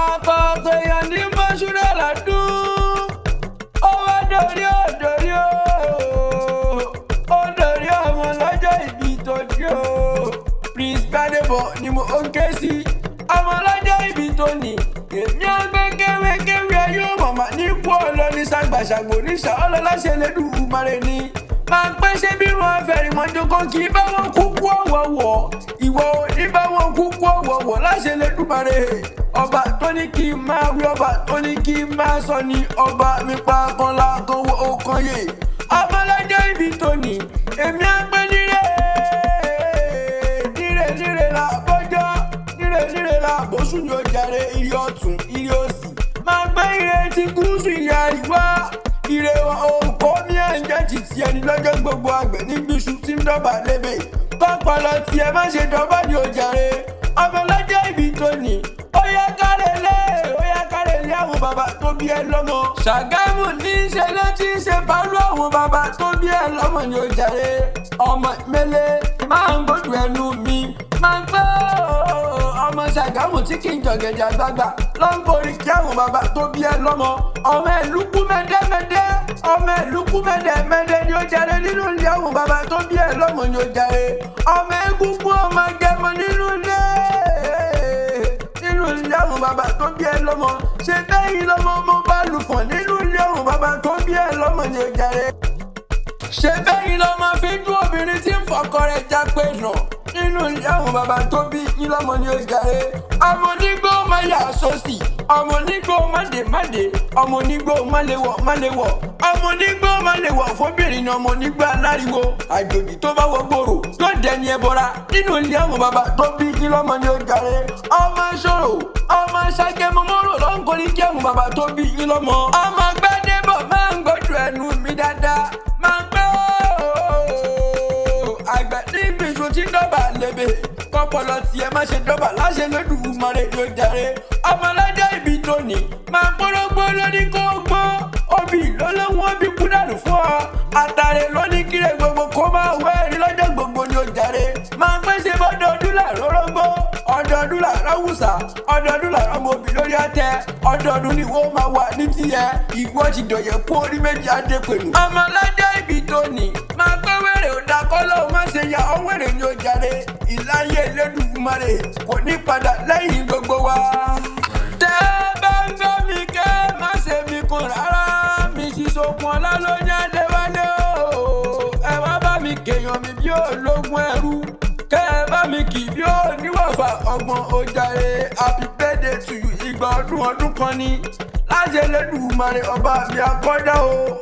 Ọ̀kọ̀ọ̀kan èèyàn ní mọ́ṣúrẹ́ lọ́dún. Ó wá dòrí, ó dòrí ó. Ó dòrí ọmọ lọ́jọ́ ìbí tó dé o. Prince Gbadebo ni mo ń ké sí. Ọmọ lọ́jọ́ ìbí tó ní. Èmi á gbé kéwékéwé ayé mọ̀mọ́ ní kú ọ̀lọ́ ní sàgbàṣàgbò ní sàọ́lọ́láṣẹ́ lẹ́dùnúmarè ni. Máa ń pẹ́ ṣé bí wọn fẹ̀rẹ̀ mọ́jọ kan kì í bá wọn kúkú ọ̀wọ̀wọ̀. Ìwọ ò ní bá wọn kúkú ọ̀wọ̀wọ̀ láṣẹ lẹ́dùnmarè. Ọba tó ní kí n máa wí, ọba tó ní kí n máa sọ ni ọba mi pa kan la kan wo ọkàn yè. Ọmọ lọ́jọ́ ìbí tó ní. Èmi á pẹ́ nílé níre níre la bọ́jọ́, níre níre la bóṣù ní ojàre, ire ọ̀tún, ire òsì. Máa gbé ire ti gúúsù, ire àríwá. Ire òǹkọ́ mi ẹ̀ ń jẹ́ títí ẹni lọ́jọ́ gbogbo. Àgbẹ̀ níbi iṣu tí ń dọ́gba lébè. Tọ́pọ̀lọ́ tiẹ̀ má ṣe dọ́gba ní ojàre. Ọmọ lọ́jọ́ ìbí tó ní. Ó yẹ kárẹ̀ lé, ó yẹ kárẹ̀ lé àwọn bàbá tó bí ẹ lọ́mọ. Ṣàgámù ní í ṣe ló ti ń ṣe pálọ́ àwọn bàbá tó bí ẹ lọ́mọ ní ojàre. Ọmọ mele máa ń gbódùn ẹnu mi. Máa ń gbọ́ ọmọ Ṣàgámù tí kì í jọ̀gẹ̀dẹ̀ àgbààgbà ló ń borí kí àwọn bàbá tó bí ẹ lọ́mọ. Ọmọ ìlúkú mẹ́dẹ́mẹ́dẹ́, ọmọ ìlúkú mẹ́dẹ́mẹ́dẹ́ ni ó jàre nínú ilé àwọn bàbá tó bí ẹ lọ́mọ ni ó jàre. Ọmọ egúngún, ọmọ gẹmọ nínú ilé àwọn bàbá tó bí ẹ lọ́mọ. Ṣe bẹ́yìn lọ́mọ mo bá lùfọ̀n nínú ilé àwọn bàbá tó bí ẹ lọ́mọ ni ó jàre. Ṣe bẹ́yìn lọ́mọ fi dún obìnrin tí ń fọkọ rẹ̀ jápé nà nínú ilé àwọn bàbá tó bí yín lọ́mọ ni ó jàre. Ọmọ onígbó máa yà sósì, ọmọ onígbó má dé má dé, ọmọ onígbó má lè wọ̀ má lè wọ̀, ọmọ onígbó má lè wọ̀ fóbìnrin ni ọmọ onígbó aláriwo àjòjì tó bá wọ gbòòrò yóò dẹni ẹbọra nínú ilé àwọn bàbá tó bí yín lọ́mọ ni ó jàre. Ọmọ ṣòro, ọmọ ṣàgẹmọmọrò ló ń kọrí kí àwọn bàbá tó bí yín lọ́mọ. Ọmọ Gbadebo máa ń gbọ́dọ̀ ẹnu mi dáadáa. Máa ń gbọ́ àgbẹ̀ níbi iṣu tí ń dọ́bà lébè, kọ́pọ̀lọ́ tiẹ̀ má ṣe dọ́bà láṣẹ lódùmarè ló jàre. Ọmọ lọ́jọ́ ìbí tóní máa polówó lóní kó gbọ́, obì lọ́lọ́wọ́ bí kú dànù fún ọ, àtàrẹ lóní kílẹ̀ gbogbo kó máa wẹ́ ẹni lọ́jọ́ gbogbo ni ó jàre. Máa pèsè bọ́dọọdún làárọ̀ rọ́gbó, ọdọọdún làárọ̀ wùsà, ọdọọdún làárọ̀ mọ̀bí lórí àtẹ, ọdọọdún ni wọ́n máa wà ní tiẹ̀. Ìwọ ti dọ̀yẹ̀ kú orí méjì adé pẹ̀lú. Ọmọ lọ́jọ́ ìbí tóní máa pé wèrè ò dáa kọ́ lọ́wọ́ má ṣe ya ọ́ wèrè ni ó jàre. Ìláyé Elédùmarè kò ní padà lẹ́yìn gbogbo wa. Tẹ́ bá ń gbọ́ mi kẹ́ má ṣe mi kùn rárá, mi sì sokun ọlá ló ní Adéwálé o. Ẹ wá bá mi kéèyàn mi bí ológun ẹrú, kẹ́ ẹ bá mi kì bí oníwàfà ọgbọ̀n ó jàre. Happy birthday to you, ìgbà ọdún ọdún kan ni láṣẹ Elédùmarè ọba mi akọ́dá o.